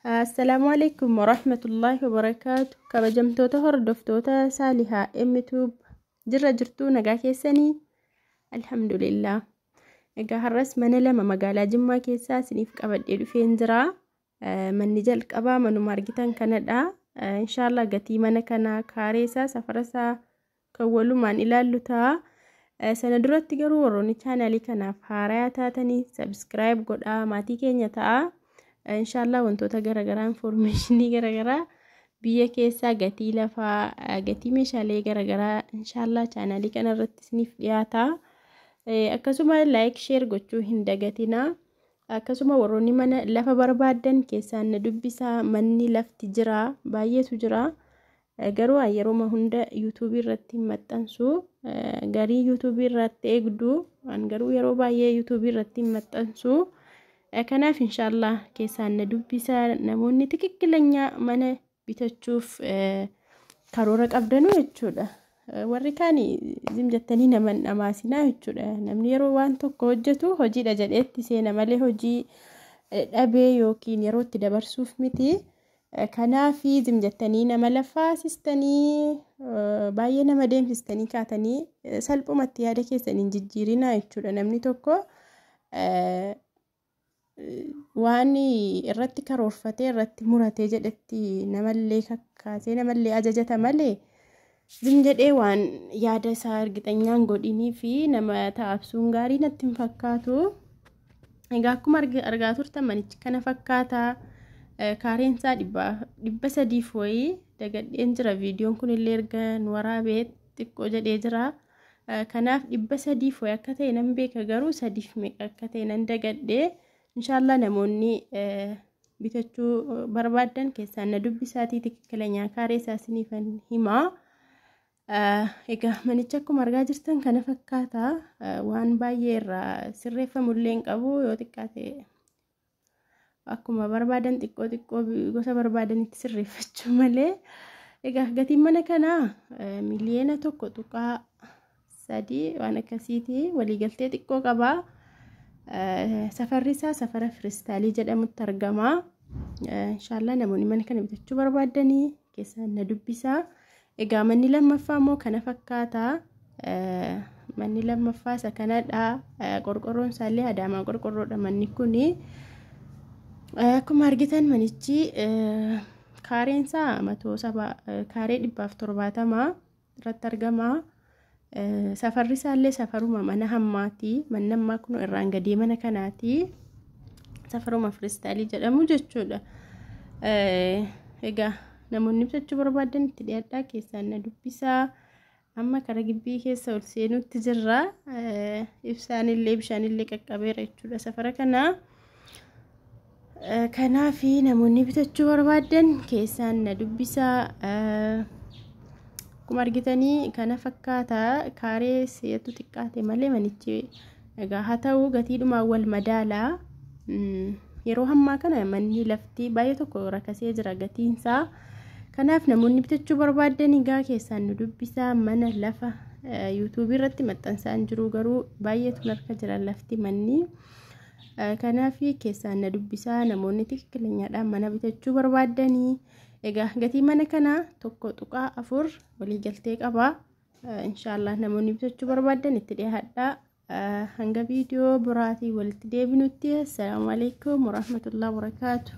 Assalaamu alaikum warahmatullaahi wabarakaatu. Kabajamtoota hordoftoota Saalihaa M-Tube, jirra jirtuu? Nagaa keessanii? Alhamdulillah. Egaa har'as mana lama magaalaa Jimmaa keessaa isiniif qabadhee dhufeen jira. Manni jalqabaa manuma argitan kanadha. Inshaallah gatii mana kanaa, kaaree isaa, safara isaa kan walumaan ilaallu ta'a. Sana duratti garuu warroonni chaanaalii kanaaf haaraa taatanii subscribe godhaa, maatii keenya ta'a. Inshaallah wantoota garaagaraa, information garaagaraa biyya keessaa, gatii lafaa, gatii meeshaalee garaagaraa inshaallah chaanaalii kana irratti isiniif dhiyaata. Akkasuma like, share gochuu hin dagatinaa. Akkasuma warroonni mana lafa barbaaddan keessaan na dubbisaa. Manni lafti jira, baay'eetu jira. Garuu yeroo hunda yuutuubii irratti hin maxxansu. Garii yuutuubii irratti eegdu, garuu yeroo baay'ee yuutuubii irratti hin maxxansu. Kanaaf inshaallah keessaan na dubbisaa, namoonni tikikkilanya mana bitachuuf karoora qabdanu jechuudha. Warri kaan zim jettanii nama hin dhamaasinaa jechuudha. Namni yeroo waan tokko hojjetu hojiidha jedheetti seena malee hojii dhabee yookiin yeroo itti dabarsuuf miti. Kanaaf zim jettanii nama lafaasistanii, baay'ee nama deemsistanii kaatanii salphumatti yaada keessan hin jijjiirinaa jechuudha. Namni tokko waan irratti karoorfatee, irratti muratee jedhetti namallee kakkaasee, namallee ajajata malee zim jedhee waan yaada isaa ergixanyaan godhinii fi nama taabsuun gaarii natti hin fakkaatu. Egaa akkuma argaa turtan manichi kana fakkaata. Kaareen isaa 300f wayii, dagadheen jira. Viidiyoon kun illee erga nu waraabee xiqqoo jedhee jira. Kanaaf 300f wayii akka ta'e nan beeka, garuu sadiif meeqa akka ta'e nan dagadhee. Inshaallah namoonni bitachuu barbaaddan keessaan na dubbisaatii tikikkilanya kaaree isaa isiniifan himaa. Egaa manicha akkuma argaa jirtan kana fakkaata. Waan baay'ee irraa sirreeffamullee hin qabu, yoo xiqqaate akkuma barbaadan xiqqoo xiqqoo gosa barbaadanitti sirreeffachuu malee. Egaa gatiin mana kanaa 1.3 miliyoona waan akkasiiti, waliigaltee xiqqoo qaba. Safarri isaa safara Firistaalii jedhamutti argama. Inshaallah namoonni mana kana bitachuu barbaadanii keessaan na dubbisaa. Egaa manni lammaffaa immoo kana fakkaata. Manni lammaffaa isa kanadha. Qorqorroon isaallee Adaamaa qorqorroodha manni kuni. Akkuma argitan manichi kaareen isaa 170, kaaree 170 irratti argama. Safarri isaallee safaruma mana hammaati. Manni ammaa kun irraan gadee mana kanaati. Safaruma Firistaalii jedhamu jechuudha. Egaa namoonni bitachuu barbaadan itti dhiyaadhaa, keessaan na dubbisaa. Amma kara gibbii keessa ol seenutti jirra. Ibsaan illee bishaan illee qaqqabeera jechuudha safara kanaa. Kanaaf namoonni bitachuu barbaadan keessaan na dubbisaa. Akkuma argitanii kana fakkaata. Kaaree seetu xiqqaate malee manichi egaa haa ta'u gatiidhumaan wal madaalaa. Yeroo ammaa kana manni lafti baay'ee tokko rakasee jira gatiinsaa. Kanaaf namoonni bitachuu barbaadan egaa keessaan nu dubbisaa. Mana lafa yuutuubii irratti maxxansaan jiru, garuu baay'eetu harka jira lafti manni. Kanaaf keessaan na dubbisaa namoonni tikikilanyaadhaan mana bitachuu barbaadanii. Egaa gatii mana kanaa 1.4, waliigaltee qaba. Inshaallah namoonni bitachuu barbaadan itti dhiyaadhaa. Hanga viidiyoo biraatii walitti deebinutti, assalaamu alaikum warahmatullahi wabarakaatu.